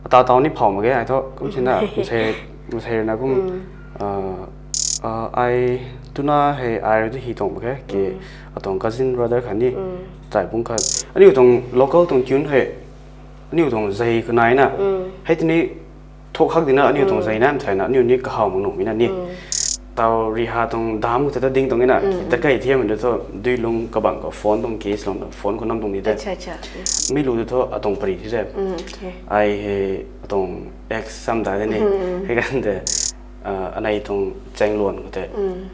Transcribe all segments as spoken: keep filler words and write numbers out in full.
Ata tau ni phau mak ge, ai thu kum sina, msei, msei na kum, ah, ah, ai tuna hei ai rui tu hi tuang mak ge, ki, atuang cousin brother khan ni, chai pung khat. Aniu tuang local tuang tune hei, aniu tuang zei kanai na, hei tini thok hak dina, aniu tuang zei na, mthai na, aniu ni kahau mak nuh mi na ni. Tau riha tuang dam khou ta ding tuang ina, ki ta kai thiam tu thu, dui lung kabang khou phone tuang case lung, phone khou nam tuang ni te. Acha, acha. Mi lu tu thu atuang pari thi te. Mm, okay. Ai hei atuang ex sam ta de ni. Mm, mm. Hei kan te, ah, anei tuang cheng luan khou te. Mm.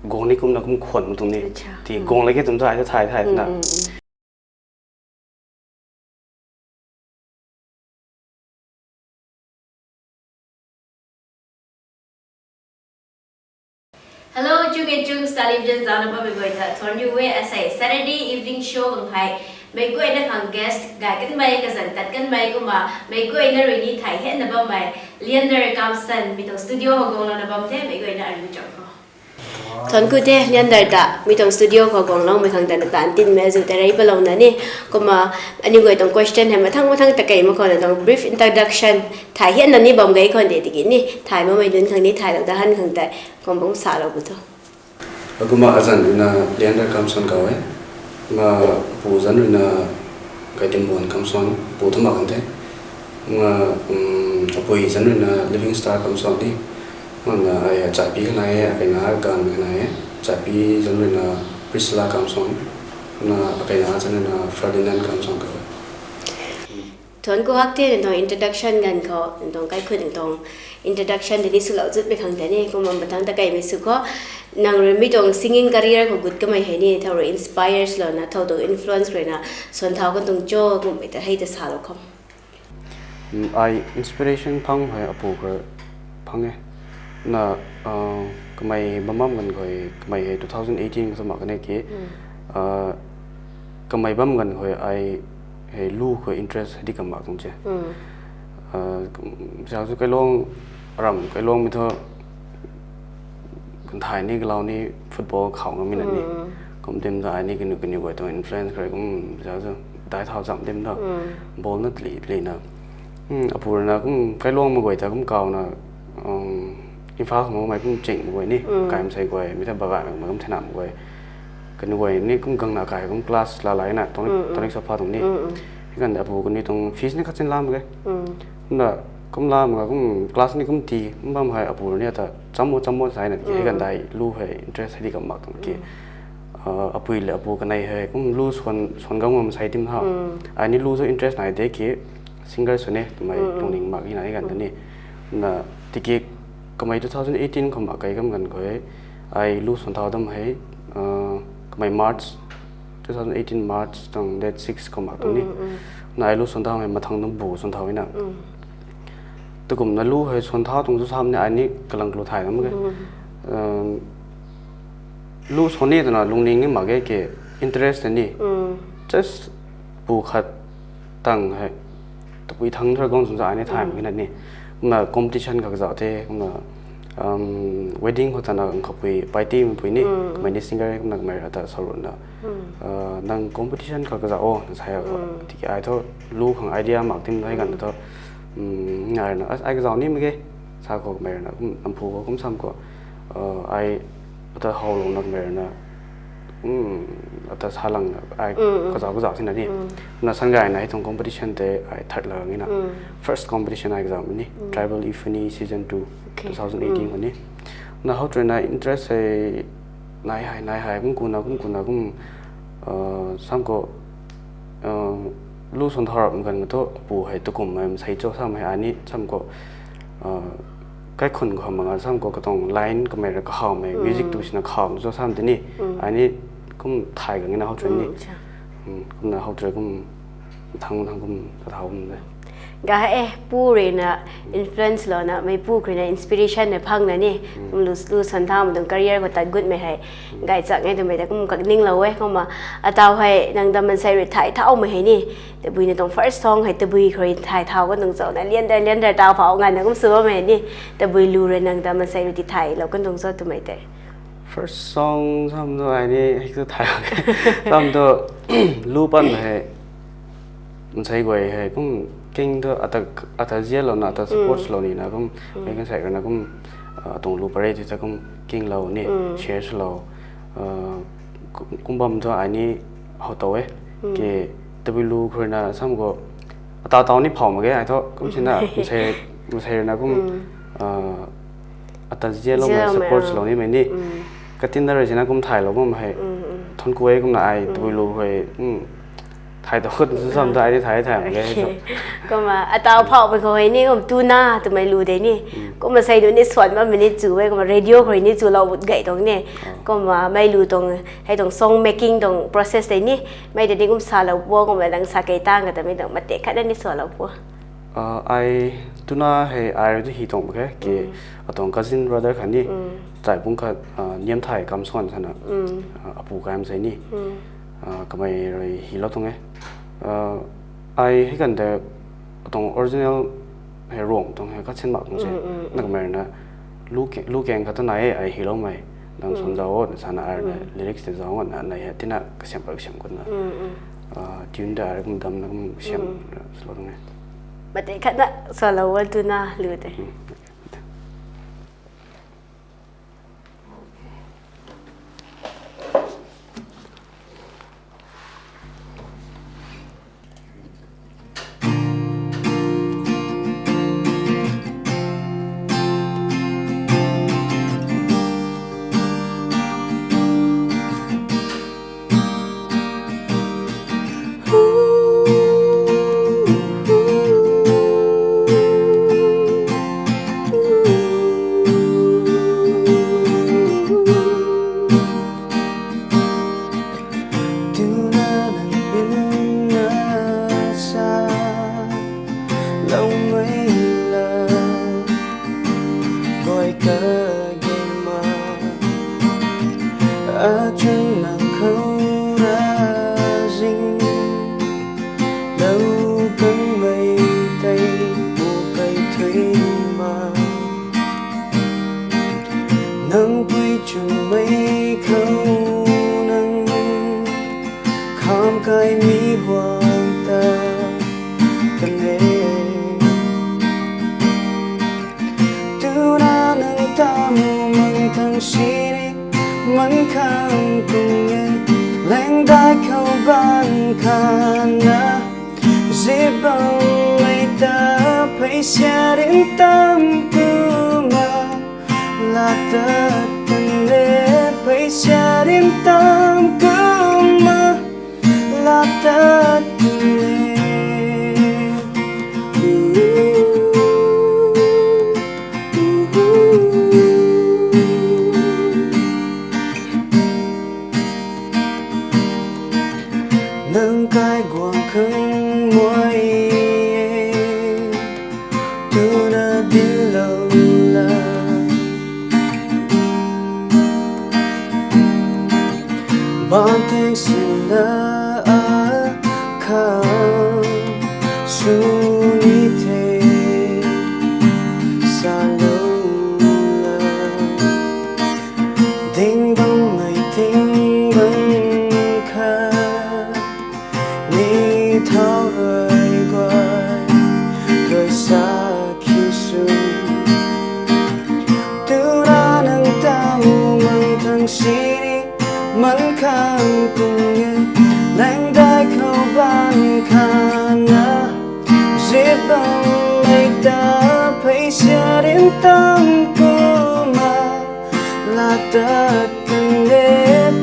Gong ni kumna kum khwan mak tuang ni. Acha. Ti gong lage tum ta ai ta thai thai na. Mm, mm, mm. Hello, Chung and Chung's television zana bammei guay ta thorn yu e. Asei Saturday evening show khang hei, meic guayna khang guest gay kanmei, kazan tat kanmei kumna, meic guayna rui ni thai hena bammei Leander Kamson mi tuang studio khou guang lana bam the, meic guayna ariu cham khou. Thorn ku the, Leander ta mi tuang studio khou guang lou mei khang ta na tan tin mei zu ta rei palou na ni. Kumna, aniu guay tuang question hei mathang mathang ta kei mak khou na tuang brief introduction thai hena ni bam gay khou de tiki ni, thai mamei dun khang ni, thai lou ta han khang ta, kum bam sa lou bu thu. Akumna azan rui na Leander Kamson kau e. Ma pu zan rui na Gaitimbuan Kamson, pu thuma kan the. Ma, um, apui zan rui na Living Star Kamson di. Ma na ai chapi kanai e, akai na gan kanai e. Chapi zan rui na Priscilla Kamson. Na akai na zan rui na Ferdinand Kamson kau e. Thorn ku hak the, nang tuang introduction ganv khou, nang tuang kaikhun, nang tuang introduction tei ni swlou zut mei khang tei ni, kumna mathang ta kaimei sw khou, nang rui mi tuang singing career khou gut kamei hei ni, thau rui inspire swlou na, thau tuang influence rui na, swan thau kan tuang cho, kummei ta hei ta salou khou. Mm, ai inspiration phang hei apu khou phang e. Na, ah, kamei bam bam ganv khou, kamei hei two thousand eighteen khou mak kan e ki. Mm. Ah, kamei bam ganv khou ai hei lu khou interest hei di kam mak tuang che. Mm. Ah, kum, sa su kailuang, ram kailuang mi thu, kan thai ni, kalau ni, football khau ngam mi na ni. Mm. Kum dim ta ai ni kaniw kaniw guay tuang influence kare kum, sa su, dai thau cham dim ta. Mm. Ball na tli, tli na. Hmm, apu rui na kum kailuang ma guay ta kum kau na, um, Imphal khou mei kum ching ma guay ni, mm, kai msei guay, mi ta bagai ma kum thena ma guay. Kaniw guay ni kum gang na kai kum class la lai na, tonic, mm, mm, tonic sofa tuang ni. Mm, mm. Hei kan apu kaniw tuang fees ni khat chin lam ge. Mm. Kum na, kum lam ga kum class ni kum ti, kum bam hei apu ni ata, chamo, chamo sai na, ki hei kan, mm, dai, lu hei interest hei di kam mak tuang ki. Mm. Ah, apui le apu kanei hei, kum lu swan, swan gam ngam sai tim ha. Mm. Ai ni lu sw interest nai de ki, singer sw ne, twmei, mm, mm, lungning mak hi na hei kan, mm, ta ni. Na, tiki kamei two thousand eighteen khou mak kai kam ganv khou hei, ai lu swan thau dam hei, ah, kamei March, two thousand eighteen March tang date six khou mak tuang ni. Mm, mm. Na ai lu swan thau hei mathang tuang bu swan thau hei na. Mm. Tukum na lu hei swan thau tuang su sam ni ai ni kalang kalu thai lam ge. Mm. Um, lu swan ni twna lungning ni mak ge ke interest ni. Mm. Just pu khat tang hei, tapui thang thra gong sung sa ai ni thai, mm, mak na ni. Kumna competition khak zau the, kumna, um, wedding khou ta na kapui, party mei pui ni, mm, kamei ni singer, kumna kamei rui ta sa rui na. Mm. Ah, nang competition khak zau o, na sa ya ko. Mm. Tiki ai thu, lu khang idea mak tim na hei kan, mm, thu. Um, ngai rui na, ai, ai kazau ni mak ge, sa khou kamei rui na, kum, namphu khou kum sam khou. Ah, ai, ata howlou na kamei rui na. Hmm, ata salang ai, mm, mm, kazau kazau tina ni. Mm. Na sangai na hei tuang competition tei ai third la ngi na. Mm. First competition ai kazau ni. Mm. Tribal Euphony season two, okay, two thousand eighteen, mm, khou ni. Na how try na interest hei nai hai, nai hai, kum kuna, kum kuna, kum, uh, sam khou, uh, lu swan thau rap ganv khou thu, pu hei tukum hei, masei cho sam hei ai ni, sam khou, uh, kaikhun khou mak nga sam khou katuang line kamei rui kahawmei, mm, music tu sina kahawmei cho sam tei ni. Mm. Ai ni kum thay gang na how try ni. Mm, acha. Mm, kumna how try kum thang thang kum ta thau kum de. Ga e, pu rui na influence lou na, mei pu rui na inspiration na phang na ni. Mm. Kum lu, lu swan thau mei tuang career khou tat gut mei hei. Mm. Gay chak nge twmei ta kum kak ning lou e, kumna atau hei nang ta mansei rui thay thau mei hei ni. Tabui na tuang first song hei tabui khou rui thay thau kan tuang cho na, Leander, Leander tau phau ngan na kum sw bammei ni. Tabui lu rui nang ta mansei rui ti thay lou kan tuang cho twmei tei. First song sam tu ai ni hei tu thay. Sam tu lu pan hei, mansei guay hei kum King tu ata, ata zianlou na, ata support swlou ni na kum, mei kan sai rui na kum, ah, atuang lu pare ti ta kum kinglou ni, share swlou, ah, kum, kum bam tu ai ni how tou e. Ke, tabui lu khou rui na sam khou, ata tau ni phau mak ge, ai thu, kum sina, masei, masei rui na kum, ah, ata zianlou mei, support swlou ni mei ni. Katin da rui sina kum thaylou bam hei. Thank you e kumna ai, tabui lu khou rui, hmm, thay tou khut sw sam ta ai ni thay, thay mak ge. Kumna, atau phau mei khou hei ni, kum tuna twmei lu de ni. Kumna sei nu ni swan bammei ni chu e, kumna radio khou ni chulou gay tuang ni. Kumna mei lu tuang, hei tuang song making tuang process de ni. Mei de ni kum salou pu, kumna nang sa kei tang ka ta mei tuang mate khat na ni salou pu. Ah, ai tuna hei ai rui tu hi tuang mak khe, ke, atuang cousin brother khat ni, chai pung khat, ah, Niamthai Kamswan sana, ah, apu kai masei ni, ah, kamei rui hilou tuang e. Ah, ai hei kan de, atuang original hei Ruang tuang hei khat sin mak tuang se. Na kamei rui na, lu ke-, lu keng khat tu nai e, ai hiloumei, nang swan zau o, sana ai rui na lyrics tei zau na, nai hei tina kasiam pat kasiam kutna, ah, tune da ai kum damna kum kasiam swlou tuang e. Mate khat na salou o tuna lu tei. Tuna nang pin na sa lou mei la, gay ka gay ma, achun nang khou ra zing lou kang mei tei bu kai thui ma. Nang pui chun mei khou nang kham kai mi guang ta kan e. Tuna nang tamu mang thang sini man khang kung e, leng dai khou ban khan na. Zip bam mei ta phei sia rin tam kuma, la tat kan de phei sia rin tam kuma, la tat kan de. Nang kai guang khang muai e, tuna dinlou la. Ban teng sin la a khang suni the salou la. Ding bam mei ting bam kha ni thau rui guay, rui sa khi sw. Tuna nang tamu mang thang sini man khang kung e, leng dai khou ban khan na. Zip bam mei ta phei sia rin tam kuma, la tat kan de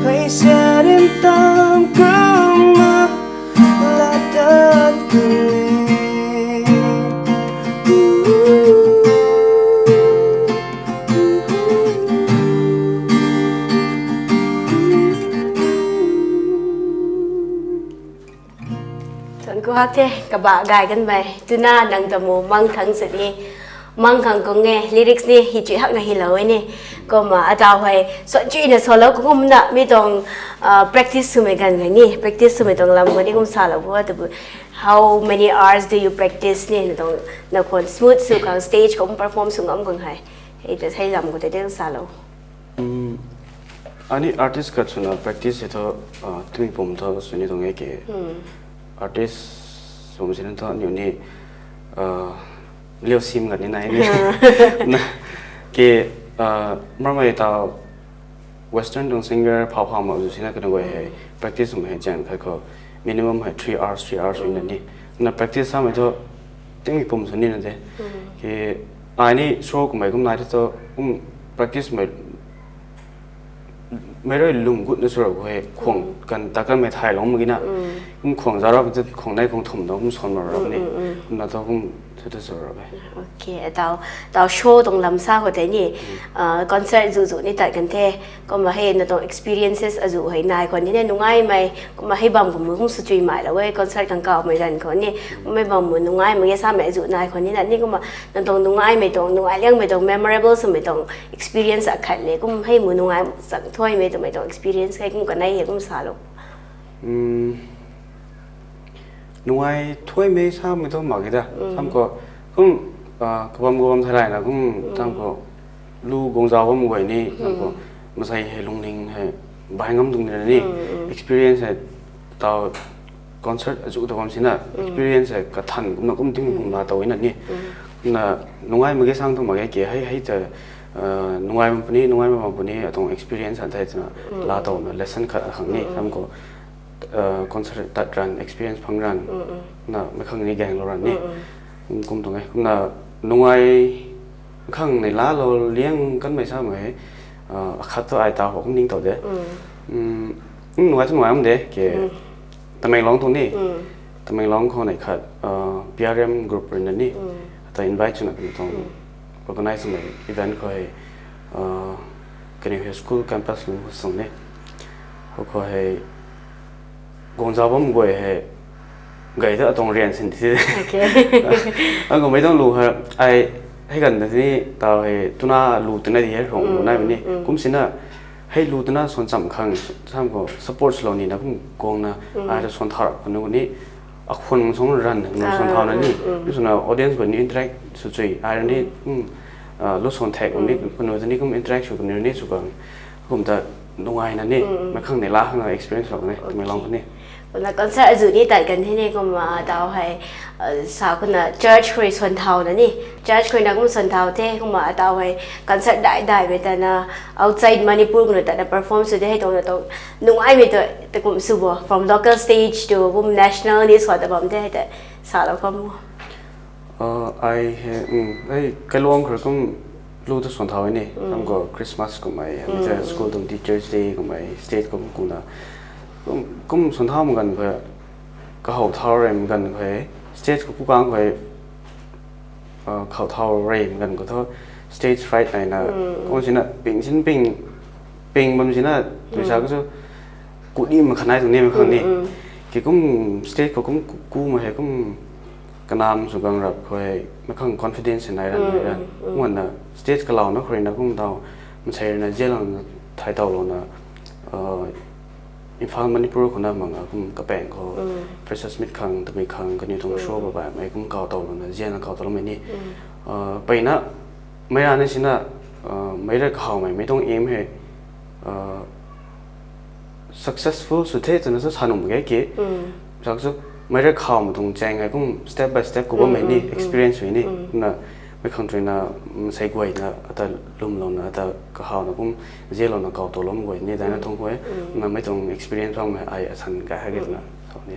phei sia rin tam kuma, la tat kan de. Thank you hak the, kaba gay kan mei. Tuna nang tamu mang thang sini, mang khang kung e, lyrics ni hi chui hak na hilou e ni. Kumna atau hei swan chui na salou kumna mi tuang, ah, practice swmei ganv hei ni, practice swmei tuang lam khou ni kum salou bu tabui. How many hours do you practice ni, na tuang, na khwan smooth sw khang stage khou perform sw ngam khang hei? Hei ta sei lam khou tei ding salou. Ani artist khat swna practice hei thu, ah, twmei pum thu sw ni tuang e ke. Artist swmei sini thu aniu ni, Liu sim gan ni nai ni. Na, ke, marmei tau Western tuang singer phau phau mak zu sina kanu guay hei practice kum hei chang khat khou minimum hei three hours, three hours ina ni. Na practice samei thu tingmei pum sw ni na de. Ke ai ni show kummei kum nai thu kum practice mei mei rui lung gut na sw rau hei khwang kan ta kanmei thay lou mak na. Kum khwang za rau tu khwang nai khwang thum dau kum son mar rau ni. Kumna thu kum thu thu sw rau e. Okay, tau, tau show tuang lam sa khou tei ni, concert zu zu ni tat kan the. Kumna hei na tuang experiences azu hei nai khwan ni na nungaimei, kumna hei bam kum kum sw chui mai lou e, concert khang kawmei ganv khou ni. Kumna hei bam nungaimei ge samei azu nai khwan ni na ni kumna na tuang nungaimei tuang, nungai liangmei tuang, memorable swmei tuang experience akhat le, kum hei mu nungai chang thuaimei twmei tuang experience hei kum kanei hei kum sa lou. Nungai thuaimei samei thu mak e da. Sam khou kum, kabam kabam thai layna kum, sam khou lu guang zau bam guay ni, sam khou masei hei lungning hei bai ngam tuang ni na ni, experience hei tau concert azu ta bam sina, experience hei kathan kumna kum ting kum la tau na ni. Na nungai mak ge sang thu mak ge ke hei hei ta, nungai bam puni, nungai bam puni, atuang experience an thei twna la tauna lesson khat akhang ni, sam khou concert tat ran, experience phang ran, na mei khang ni gang lou ran ni. Kum tuang e, kumna nungai khang nei la lou liang kanmei samei, akhat thu ai tau khou kum ning tau de. Nungai thu nungai am de ke, Tamenglong tuang ni, Tamenglong khou nei khat, P R M group rui na ni, ta invite swna kani tuang organize mei event khou hei, kani hei school campus lung khou sung ni, khou khou hei guang zau bam guay hei gay ta atuang rian sin ti. Akumhmei tuang lu hei ai hei ganv ta ni tau hei twna lu twna di hei ruang lu nai ni kum sina hei lu twna suan cham khang sam khou support swlou ni na kum guangna ai ta suan thau rap khou nu ni akhun sung ran nu suan thau na ni, swna audience khou ni interact sw chui ai ni, lu suan thak ni kanu ta ni kum interact sw kanu ni sw khang kum ta nungaina ni, mei khang nei la khang experience lou ni Tamenglong khou ni. Kumna concert azu ni tat kan the ni kumna tau hei, sa kumna church khou rui suan thau na ni, church khou rui na kum suan thau the kumna tau hei concert dai daimei ta na outside Manipur kumna tat na perform sw de hei tuang na tuang nungaimei tu ta kum sw bo from local stage to kum national ni suan ta bam the hei ta salou kham bo. Ai hei, ai kailuang khou rui kum lu ta suan thau ni, kum khou Christmas kummei, hei ta school tuang Teachers' Day kummei, stage khou kum kuna, kum suan thau mak ganv khou, kahow thau rem ganv khou, stage khou kukang khou, kahow thau rem ganv khou thu stage fright naina, kum sina ping sin ping, ping bam sina, tui sa khou chu, kuni mak khanai tuang ni mei khang ni, ke kum stage khou kum ku mak hei kum kanam sw gang rap khou hei mei khang confidence nai ran nai ran, kumna stage kalauna khou rui na kum tau masei rui na zianlouna thay taulouna, Imphal Manipur khou na manga kum kapaeng khou freshers meet khang tabui khang kaniw tuang show ba baihmei kum kaw taulouna zianna kaw tauloumei ni, peyna meic ra ni sina, meic ra kahawmei mei tuang aim hei successful sw the twna sa sa nuh mak ge ke, sa chu meic ra kahawmei tuang chaeng hei kum step by step ku bammei ni experience hei ni, kumna mei khang rui na, masei guayna ata lwmlouna ata kahawna kum zianlouna kaw tauloumei guay ni daina tuang khou e, kumna mei tuang experience bammei ai asan gay hak e twna sa ni.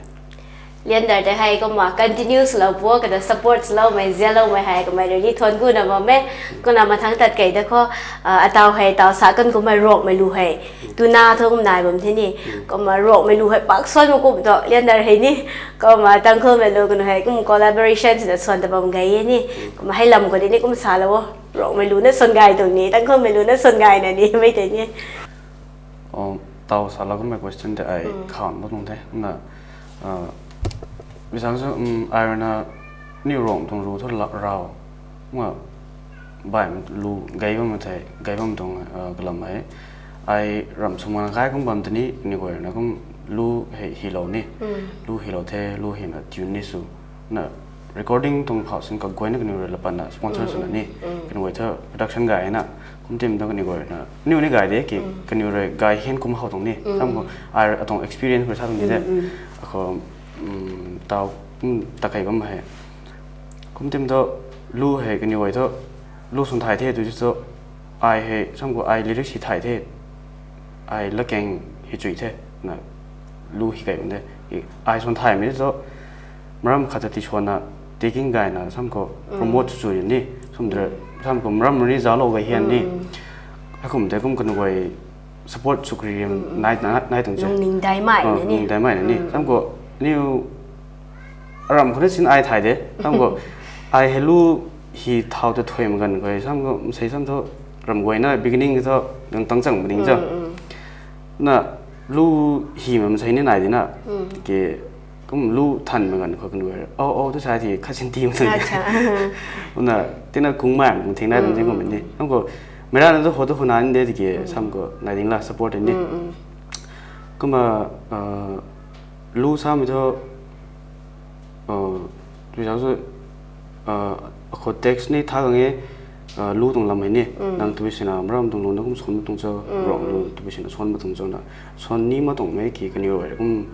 Leander tei hei kumna continue swlou pu, kata support swloumei, zianloumei hei kamei rui ni thuan guna bam e. Kumna mathangc tat kei da khou, atau hei tau sa kan kummei Ruangmei lu hei twna thu kum nai bam the ni. Kumna Ruangmei lu hei pak suan mak kum tu Leander hei ni, kumna Tangkhulmei lu kanu hei kum collaboration swna suan ta bam gay e ni. Kumna hei lam khou di ni kum salou o, Ruangmei lu na suan gay tuang ni, Tangkhulmei lu na suan gayna ni mei tei ni. Tau salou kummei question tei ai khan bo tuang the na, bisang su, ai rui na, aniu Ruangmei tuang lu thu rau, kumna baihmei lu gay bammei thei gay bam tuang, kalam hei, ai ramh sw mak na kai kum bam tei ni kaniw guay rui na kum lu hei hylou ni, lu hylou the, lu hyna tune ni sw, na recording tuang phau sin kaguayna kaniw rui lapatna sponsor swna ni, kaniw guay thu production gay na, kum tim tuang kaniw guay na aniu ni gay de ke, kaniw rui gay hian kum how tuang ni, sam khou ai atuang experience khou sa tuang ni de, akhou, tau, takei bam hei Kum tim thu, lu hei kaniw guay thu, lu swn thay the tu thu, ai hei sam khou ai lyrics hi thay the, ai lakaeng hi chui the, na lu hi kai bam de. Ai swn thaymei thu, maram khat ta tiswanna, taking gayna sam khou promote chu ni, sumdra sam khou maram ni zalou gay hian ni. Heikum tei kum kaniw guay support sukri nai tuang nai tuang che. Lungning daimei na ni. Sam khou niw aram khou na sin ai thay de. Sam khou ai hei lu hi thau ta thuy mak ganv khou sam khou msei sam thu ram guayna beginning thu gang tang chang ma ding cho. Na lu hi ma msei ni nai di na. Ke kum lu than mak ganv khou kaniw guay, o o tu sa thi khat sin ti ma tuang. Kumna tina kungmei kum thing nai tuang thing kum ni. Sam khou mei rana thu ho tu ho na ni de tiki sam khou nai ding la support ni. Kumna lu samei thu, tui zauc zu, akhou text ni tha gang e, lu tuang lam hei ni, nang tabui sina maram tuang lu na kum swan ma tuang cho, Ruanglu tabui sina swan ma tuang cho na, swan ni ma tuang mei ki kaniw guay kum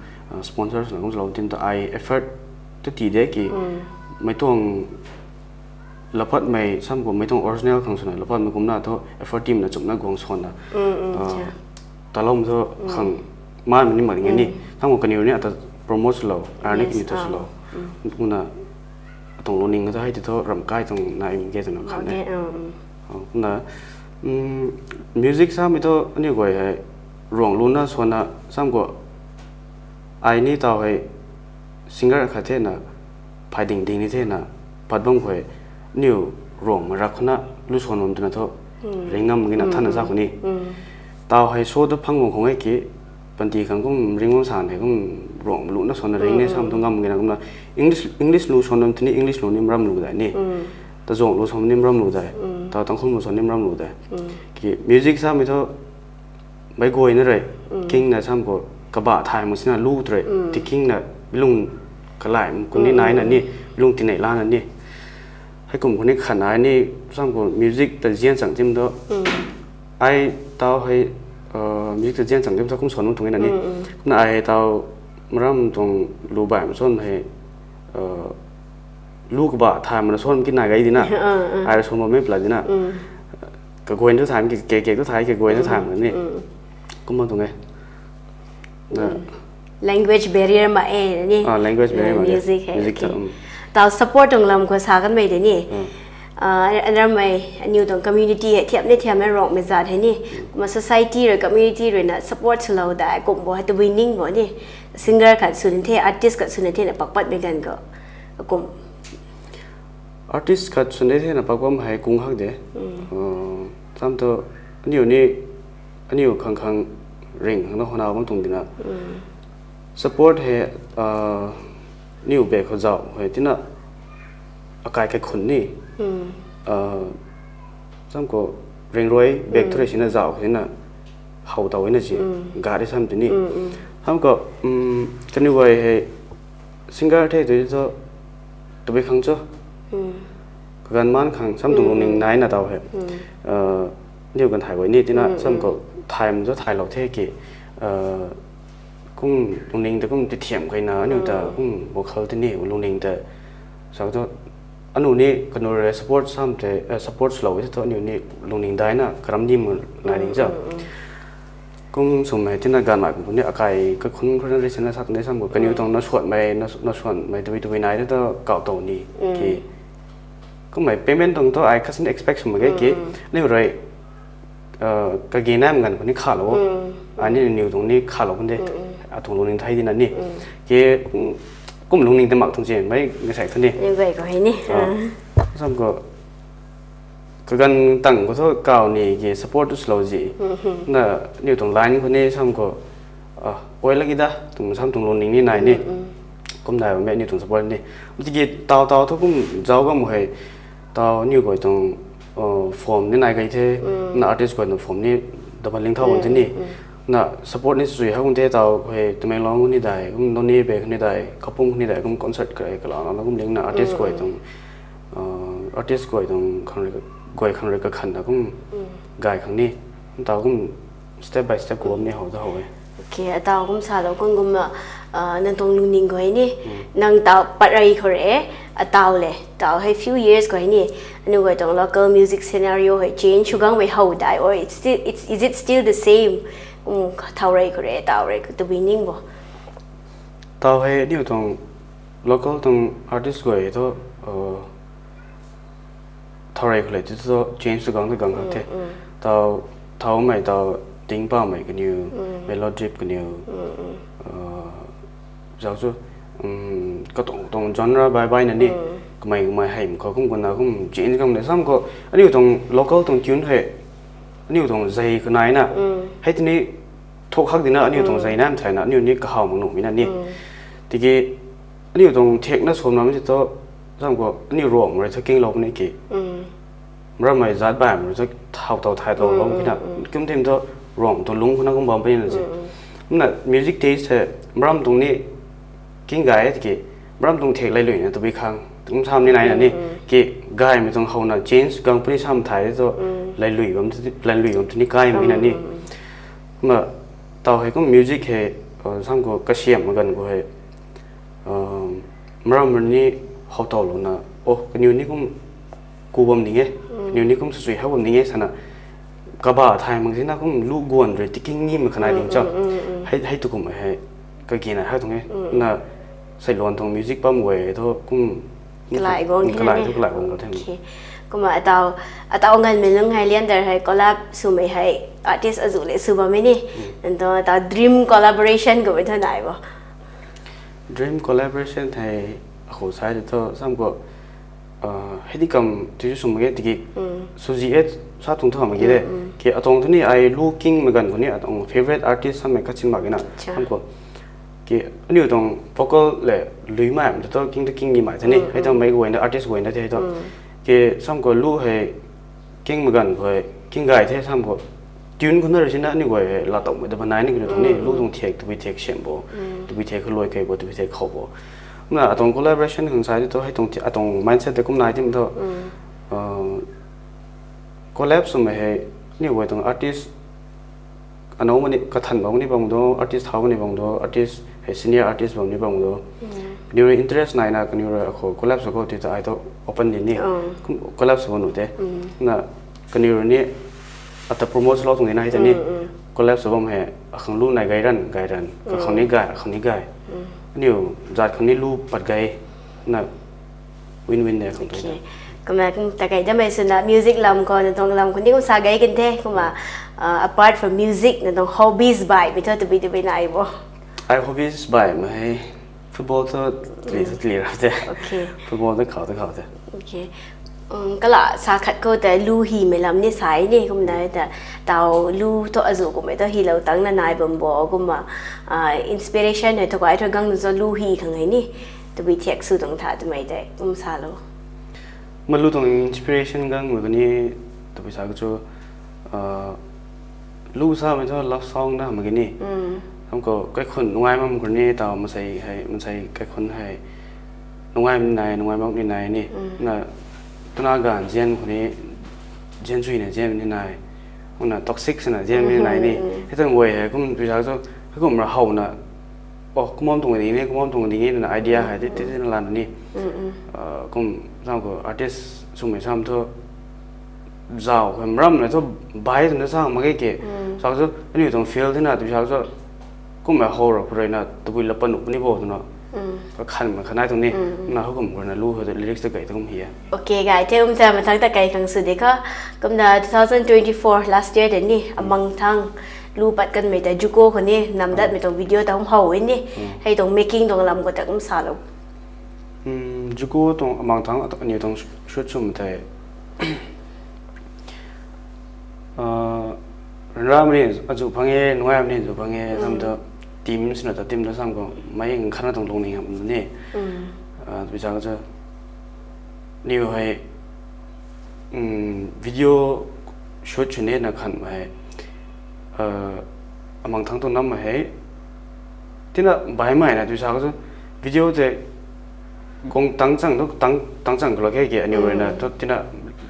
sponsors na kum lou tim ta ai effort ta ti de ki, mei tuang lapatmei sam khou mei tuang original khang swna lapatmei kumna thu effort team na chumna guang swanna, talom thu khang manmei ni mak ding e ni. Sam khou kaniw ni ata promote swlou, arni kaniw ta swlou. Kumna atuang lungning thu hei ti thu ram kai tuang na im ge twna khan e. Kumna music samei thu aniw guay hei Ruanglu na swanna sam khou ai ni taw hei singer khat thena, phay ding ding ni thena, pat bam khou hei, aniw Ruangmei rak khou na lu swan bam twna thu, ring ngam gina thanna sa khou ni. Taw hei show tu phang guang khou e ki, panty khang kum ring bam san hei kum Ruangmei lu na swanna ring ni sam thu ngam gina kumna, English, English lu swan bam tini English lu ni maram lu dai ni. Ta Zuang lu swan ni maram lu dai. Ta Tangkhul lu swan ni maram lu dai. Ki music samei thu, mei guayna rui, kingna sam khou kabah thay mak sina lu tu rui, ti kingna lung kalai kum ni naina ni, lung tinei lana ni. Heikum khou ni khat nai ni, sam khou music ta zian chang tim thu, ai taw hei music ta zian chang tim thu kum swan bam tuang na ni. Kumna ai taw maram tuang lu baihmei swan hei, lu kabah thay mana swan ki nai gay di na. Ai rui swan bammei pla di na. Kaguayna tu thay, ke ke tu thay, kaguayna thay ma ni. Kumna tuang e. Language barrier mak e ni. Language barrier mak e. Music hei. Taw support tuang lam khou sa kanmei de ni. Anrammei aniw tuang community hei thiam ni thiam e, Ruangmei zat hei ni. Kumna society rui, community rui na support swlou dai kum bo hei tabui ning bo ni. Singer khat swn the, artist khat swn the na pakpatmei ganv khou, kum artist khat swn de thena pak bam hei kung hak de. Sam thu aniw ni, aniw khang khang ring khang na hwna bam tuang di na. Support hei, aniw bek khou zauh hei tina, akai kaikhunc ni, sam khou ring rui bek thu rui sina zauh khou tina, how taw na si, gari sam tini. Sam khou kaniw guay hei singer the tu thu, tabui khang cho, kaganv maan khang sam tuang lungning naina taw hei, aniw ganv thay guay ni tina sam khou thay ma thu thaylou the ki, kum lungning ta kum tithiam kayna aniw ta kum vocal tini lungning ta, sa thu, aniw ni kaniw rui support sam tei, support swlou e thu aniw ni lungning daina karam ni ma nai ding cho. Kum swmei tina ganvmei kum ni akai kaikhunc khou na rui sina sak ni sam khou kaniw tuang na suanmei, na suanmei tabui tabui nai thu kaw tow ni ki, kummei payment tuang thu ai khat sin expect sw mak ge ki, aniw rui kage naimei ganv khou ni khalou, ai ni niw tuang ni khalou kan de, atuang lungning thei di na ni, ke, kum lungning ta mak tuang si mei gasei thu ni, sam khou kaganv tang khou thu kaw ni ki support tu swlou zi, na niw tuang line khou ni sam khou, oi laki da tuang sam tuang lungning ni nai ni, kum nai bammei aniw tuang support ni, tiki taw taw thu kum zauc gam hei, taw aniw guay tuang form ni nai kay the, na artist guay tuang form ni double ling thau kan the ni, na support ni sui hak kan the taw hei Tamenglong ni dai kum Noney bek ni dai Kapung ni dai kum concert kare kalana kum ling na artist guay tuang, artist guay tuang guay khang rui kakhanna kum gay khang ni, taw kum step by step khou bam ni how ta how e. Okay, ataw kum salou kum kumna, uh, nang tuang lungning khou hei ni, nang taw pat rey khou re, ataw le, taw hei few years khou hei ni, aniu guay tuang local music scenario hei change sw gangmei how dai, or it's still, it's, is it still the same? Um, thau rey khou re, taw rey khou tabui ning bo. Taw hei aniu tuang local tuang artist guay thu, uh, thau rey khou le ti thu change tu gang tu gang khat the. Taw, thaumei taw, ting pamei kaniw, melodrip kaniw, uh, zau chu, um, katuang tuang genre bai bai na ni, kamei kamei hei khou kum kumna kum change gang le sam khou, aniu tuang local tuang tune hei, aniu tuang zei khou nai na, hei tini thuk hak dina aniu tuang zei nam thayna aniu ni kahaw mak nuhmei na ni. Tiki aniu tuang thakna swmnamei ti thu, sam khou aniu Ruangmei rui thu kinglou puni ki, mrammei zat baihmei rui thu thau tau thay tou lou kina, kum tim thu Ruang tuang lungc khou na kum bam puni na se. Kumna music taste hei mram tuang ni king gay tiki, mram tuang thak lailuina tabui khang kum sam ni nai na ni, ki gaymei tuang howna change gang puni sam thay thu, lailui bam tu, lailui bam tu ni kai mak na ni. Kumna taw hei kum music hei, uh, sam khou kasiam ganv khou hei, uh, mram ni how taulouna, oh, kaniw ni kum ku bam ding e, kaniw ni kum sasui how bam ding e sana, kaba thay mak sina kum lu guan rui tiking nimei khanai ding cho. Hei, hei tu kum hei kagina hei tuang e. Na seiluan tuang music bam guay thu kum kalai guang kalai thu kalai guang the. Kumna ataw, ataw nganvmei lung hei Leander hei collab swmei hei artist azuh le sw bammei ni. Nang tuang ataw dream collaboration kummei thu nai bo? Dream collaboration hei akhou sai de thu sam khou, uh, hei di kam tu swmei ge tiki, swzi e sa tuang thu mak ge de. Ki atuang thu ni ai lu kingmei ganv khou ni atuang favourite artist sammei kachin mak ge na. Sam khou ki aniu tuang vocal le luimei tu thu king tu king nimei the ni, hei tuang mei guayna artist guayna the thu. Ki sam khou lu hei kingmei ganv khou king gay the sam khou, tune khou na rui sina aniu guay hei laatowmei ta banai ni kaniw tuang ni, lu tuang thak tabui thak siam bo, tabui thak khalui kei bo, tabui thak khou bo. Kumna atuang collaboration khang sai de thu hei tuang, atuang mindset tei kum nai tim thu, uh, collab swmei hei aniu guay tuang artist anow mani kathan bam ni bam do, artist thau mani bam do, artist hei senior artist bam ni bam do. Kaniw rui interest naina kaniw rui akhou collab sw khou ti ta ai thu open di ni. Kum collab sw bam nu te. Na kaniw rui ni ata promote lou tuang di na hei ta ni. Collab sw bam hei akhang lu nai gay ran, gay ran. Kakhang ni gay, akhang ni gay. Aniu zat khang ni lu pat gay. Na win-win de khang tu. Kumna kum ta kai damei swna music lam khou, nang tuang lam khou ni kum sa gay kan the. Kumna, uh, apart from music, nang tuang hobbies baihmei thu tabui tabui nai bo? Ai hobbies baihmei hei football thu tli thu tli ra the. Football thu khou thu khou the. Um, kala sa khat khou ta lu hymei lam ni sai ni kumna ta, taw lu thu azuh kummei thu hylou tangna nai bam bo kumna, uh, inspiration hei thu kai thu gang nu cho lu hy khang hei ni. Tabui thak sw tuang tha twmei tei kum salou. Ma lu tuang inspiration gangmei kani tabui sa khou chu, uh, lu samei thu love song na mak ge ni. Sam khou kaikhun nungai mak khou ni taw masei hei, masei kaikhun hei nungai ni nai, nungai mak ni nai ni. Na twna ganv zian khou ni, zian chuina zian ni nai. Kumna toxic swna zian ni nai ni. Hei tuang guay hei kum tabui sa khou chu, hei kum ra howna, oh, kumna tuang ding ni, kumna tuang ding ni na idea hei ti ti na lan ni. Uh, kum sam khou artist swmei sam thu zau khou mram na thu bai twna sang mak ge ke. Sa khou chu aniu tuang field tina tabui sa khou chu kummei how ra khou rui na tabui la pat nuh puni bo twna kakhanmei khanai tuang ni. Na hou kum khou rui na lu hou de lyrics ta kai ta kum hi e. Okay, gay the, um, ta mathang ta kai khang sw de kho. Kumna two thousand twenty-four last year de ni, Amangthang lu pat kanmei ta Juko khou ni namdatmei tuang video ta kum how e ni. Hei tuang making tuang lam khou ta kum salou. Juko tuang Amangthang aniu tuang shoot swmei tei, uh, ryanramei ni azuh phang e, nungaimei ni azuh phang e, sam ta team swna ta team ta sam khou mei nkhanna tuang lungning ham ni. Uh, tabui sa khou chu aniu hei, um, video shoot sw nina khanmei hei, uh, Amangthang tuang nammei hei tina baihmei na tabui sa khou chu video tei guang tang chang tu, tang, tang chang kalou khe ke aniu rui na thu tina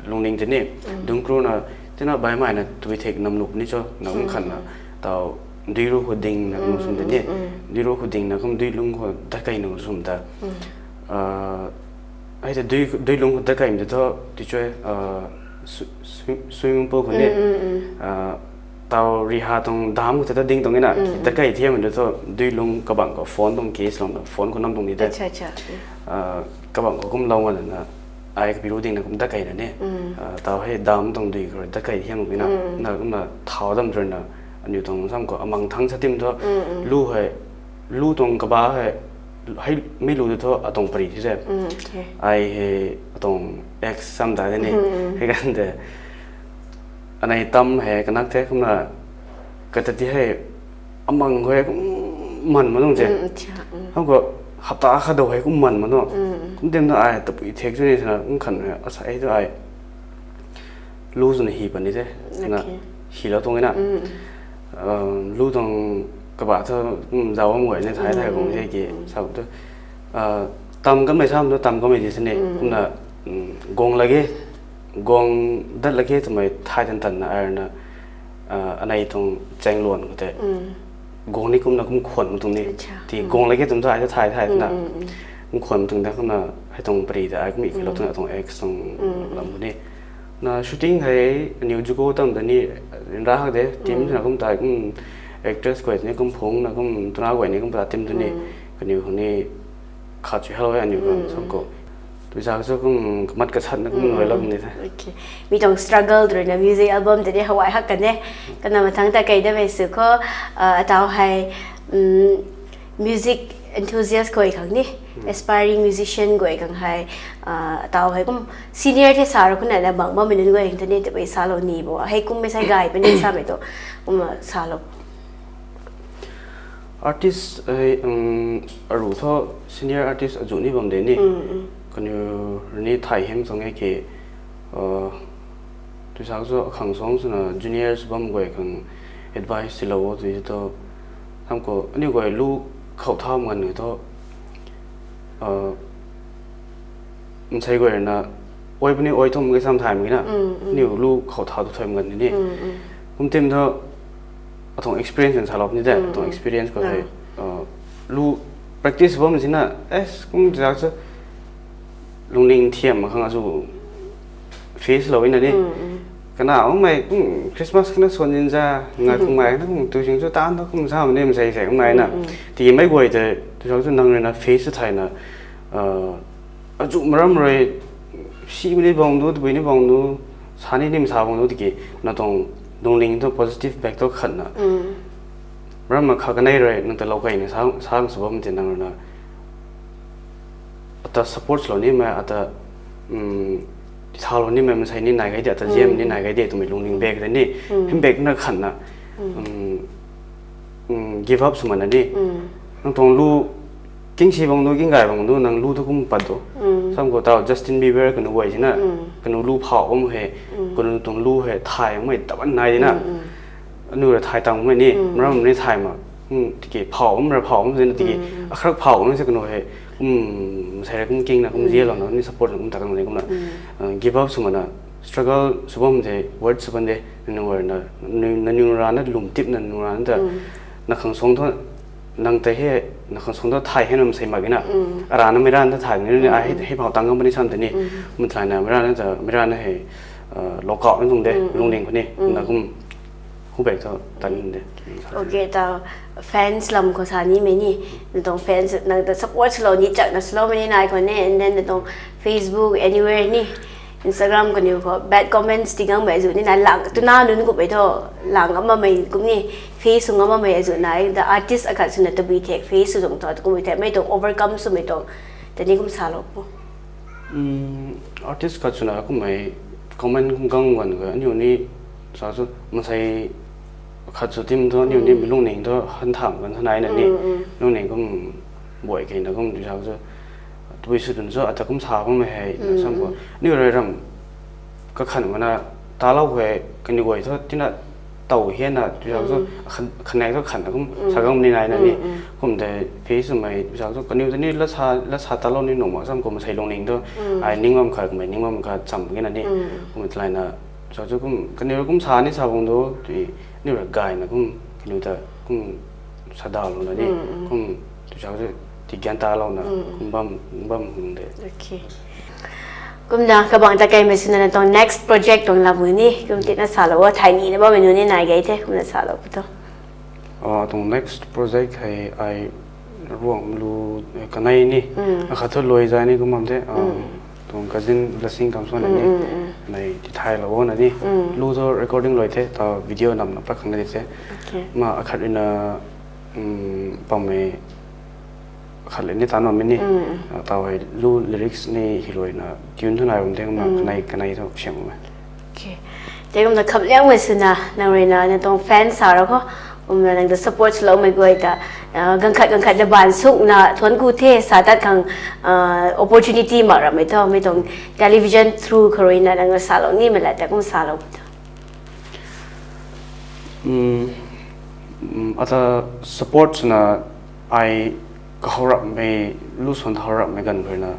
lungning tei ni, dungc kru na tina baihmei na tabui thak nam nuh puni cho na kum khanna taw dui ru khou ding na kum sum de ni. Dui ru khou ding na kum dui lung khou dat kei na sum ta. Hei ta dui, dui lung khou dat kei mi thu, ti chwe, swimming pool khou ni. Tau riha tuang dam khou ta ding tuang na. Dat kei thiam mi thu, dui lung kabang khou phone tuang case lung na, phone khou nam tuang ni de. Kabang khou kum lou nga na, ai kapi ru ding na kum dat kei na ni. Tau hei dam tuang dui khou dat kei thiam mi na. Na kum na thau dam rui na, aniu tuang sam khou amang thang sa tim thu, lu hei, lu tuang kaba hei, hei mi lu tu thu atuang pari thi de. Ai hei atuang ex sam ta de ni. Hei kan de. Anei tam hei kanak the kum na, kata ti hei amang hei kum man ma tuang je. Hang khou hapta khat dou hei kum man ma tuang. Kum tim na ai tapui thek chu ni sana kum khan hei asa ei tu ai lu swna hi pan ni the. Na hi lou tuang na. Lu tuang kaba thu, zau am guay ni thay thay kung the ki, sa tu. Tam kanmei sam tu tam kanmei di sini. Kumna, guang lage, guang dat lage twmei thay tan tan na, ai na, anei tuang chaeng luan khou tei. Guang ni kumna kum khwan ma tuang ni. Ti guang lage twm thu ai thu thay thay na. Kum khwan ma tuang de kumna, hei tuang pari ta ai kum i khalou tuang, tuang ex tuang lam ni. Na shooting hei aniu juko tam ta ni, ra hak de, team na kum tai kum actress guay ni kum phung na kum tuna guay ni kum ta team tu ni, kaniu khou ni khat chu hello aniu khang sam khou. Tu zak chu kum kamat kasat na kum nuai lou ni the. Mi tuang struggle rui na music album ta ni hawai hak kan e. Kana mathang ta kei da mei sw khou, atau hei, music enthusiast guay khang ni, aspiring musician guay khang hei, atau hei kum senior the sa ru khou na, na bang bammei nunc guay khang ta ni, tabui salou ni bo. Hei kummei sai gay puni samei tu, kum salou. Artist hei, aru thu senior artist azu ni bam de ni. Kaniw ni thay hym tuang e ki, tu sak chu akhang suang swna juniors bam guay khang advice tilou tu thu, tham khou aniu guay lu khou thau ngan ni thu, nsei guay na, oi puni oi thum ke sam thay mi na, aniu lu khou thau tu thoi ngan ni. Kum tim thu, atuang experience kan salou ni de, atuang experience khou hei, lu practice bam sina, es kum zak chu, lungning thiam mak khang azu face lou na ni. Kana mei kum Christmas kana suan zin za, ngai kum ngai na kum tu sing chu tan thu kum sa ma ni msei sei kum ngai na. Ti mei guay tei, tu sak chu nang rui na face thay na, azu maram rui, si mi ni bang du, tabui ni bang du, sa ni nim sa bang du tiki, na tuang lungning tu positive back tu khat na. Maram ma kha kanei rui, nang ta lou kei na sa, sa sw bam ti nang rui na. Ata support lou nimei, ata, titha lou nimei, masei ni nai gai de, ata ziam ni nai gai de twmei lungning back de ni, hym back na khat na, give up sw mana ni. Nang tuang lu, king si bang du, king gay bang du, nang lu tu kum pat du. Sam khou tau Justin Bieber kanu guay sina, kanu lu phau bam hei, kanu tuang lu hei thay mei taban nai di na. Anu ra thay tang mei ni, maram ni thay ma, tiki phau bam ra phau bam sina tiki, akharak phau bam se kanu hei, kum, masei ra kum king na, kum zialou na, ni support na kum ta kang ni kumna, give up sw mana, struggle sw bam de, worth sw bam de, nanu ra na, nanu ra na lum tip na, nanu ra na ta, na khang suang thu, nang tei hei, na khang suang thu thay hei na masei mak na, ara na mei ra na thay ni, a hei, hei phau tang kam ni sam ta ni, kum thay na mei ra na ta, mei ra na hei, lou kau na tuang de, lungning khou ni, na kum, hu back thu tan de. Okay, tau fans lam khou sa nimei ni, na tuang fans nang ta support swlou ni chak na swloumei ni nai khou ni, and then na tuang Facebook, anywhere ni, Instagram kaniw khou bad comments ti gangmei azu ni na lang, tuna nunc kummei thu, lang ngam bammei kum ni, face sw ngam bammei azu nai, the artist akhat swna tabui thek, face sw tuang thu, kummei thek, mei tuang overcome swmei tuang, ta ni kum salou pu. Artist khat swna kummei comment kum gang gan ga, aniu ni sa chu masei khat sw tim thu, aniu ni mi lungning thu han tham kan thanai na ni, lungning kum buay kei na kum tu sa chu, tabui sw tun chu ata kum sa bammei hei na sam khou, aniu rui ram kakhan mana, talou hei kaniw guay thu tina, tow hian na tu sa chu, khanek thu khan na kum sa gang ni nai na ni, kum de face swmei tu sa chu kaniw ta ni la sa, la sa talou ni nuh mak sam khou masei lungning thu, ai ning bam khat, kamei ning bam khat cham kina ni, kum talai na, sa chu kum kaniw kum sa ni sa bang du, tui, aniu ra gay na kum kaniw ta kum sadaw louna ni kum tu chau se ti gyan ta louna kum bam bam hung de. Okay. Kumna kabang ta kaimei swna na tuang next project tuang lam ni kum tina salou o, thai ni na bammei nu ni nai gei the kumna salou pu to. Ah, tuang next project hei ai ruang lu kanei ni akhat thu lui zai ni kum bam the. Tuang cousin Blessing Kamson ni nei ti thailou na ni lu thu recording lui the ta video namna pat khang na di the. Okay. Ma akhat rina pammei khat le ni tan bammei ni tau hei lu lyrics ni hiluaina tune thu nai bam the kumna kanei kanei thu siam bammei. Okay. Tei kumna khamliangmei swna nang ruina na tuang fans sa ra kho kumna nang ta support swloumei guay ta ganv khat ganv khat na baan sukna thuanc ku the sa tat khang opportunity mak ramei tho mei tuang television through kha ruina nang salou nimei la ta kum salou pu tho. Ata support swna ai kahou rapmei lu swan ta hou rapmei ganv khou ruina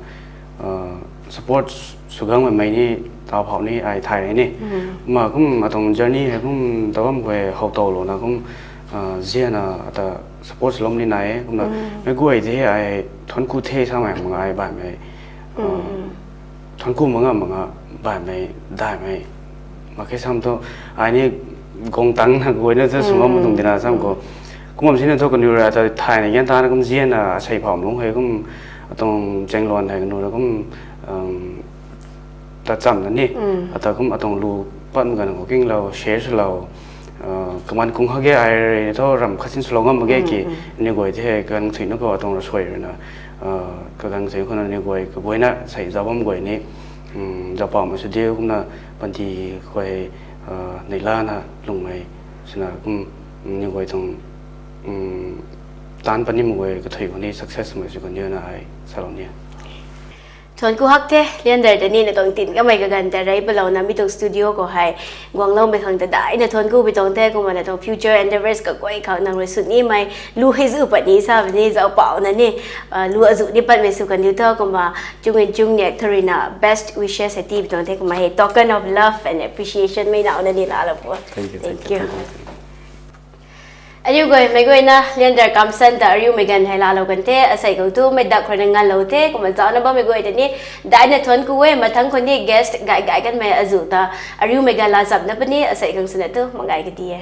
support sw gangmei mei ni tau phau ni ai thay ni ma kum atuang journey hei kum ta bam khou how tow louna kum zianna ata support swlou ni nai e kumna mei guay tei ai thuanc ku the samei mak ai baihmei thuanc ku mak nga mak nga baihmei daihmei mak khe sam thu ai ni guang tangna guayna ta sw ngam tuang dina sam khou kum bam sina thu kaniw rui ata thayna gyan tana kum zianna asei phau lungc hei kum atuang chaengluan hei kaniw rui kum ta chamna ni ata kum atuang lu patmei ganv khou kinglou share swlou kaman kung hak ge ai rui thu ramh khat sin swlou ngam mak ge ki ni guay tei hei kagang thuina khou atuang rasuai ruina kagang thuina khou ni guay kaguayna sei zau bam guay ni zau pamei sw diu kumna panty khou hei neilana lungmei swna kum ni guay tuang taanc panimei guay kathui khou ni success mei sw khou ni na ai salou ni. Thuanc ku hak the Leander ta ni na tuang tin kamei kaganv ta rei palouna mi tuang studio khou hei guangloumei khang ta daina thuanc ku pi tuang the kumna na tuang future endeavours kaguay khang nang rui sw nimei lu hei zu pat ni sa ni zau pauna ni lu azu ni patmei sw kan diu tho kumna chung in chung niak thu ruina best wishes hei ti pi tuang the kumna hei token of love and appreciation mei nauna ni laalou pu. Thank you, thank you. Ariu guay mei guayna Leander Kamson ta ariumei ganv hei laalou kan the asei khou tu mei dak khou ruina nganlou the kumna zauna bammei guay ta ni daina thuanc ku e mathangc khou ni guest gay gay kanmei azu ta ariumei ganv laa chamna puni asei khang swna tu mak gay kadi e.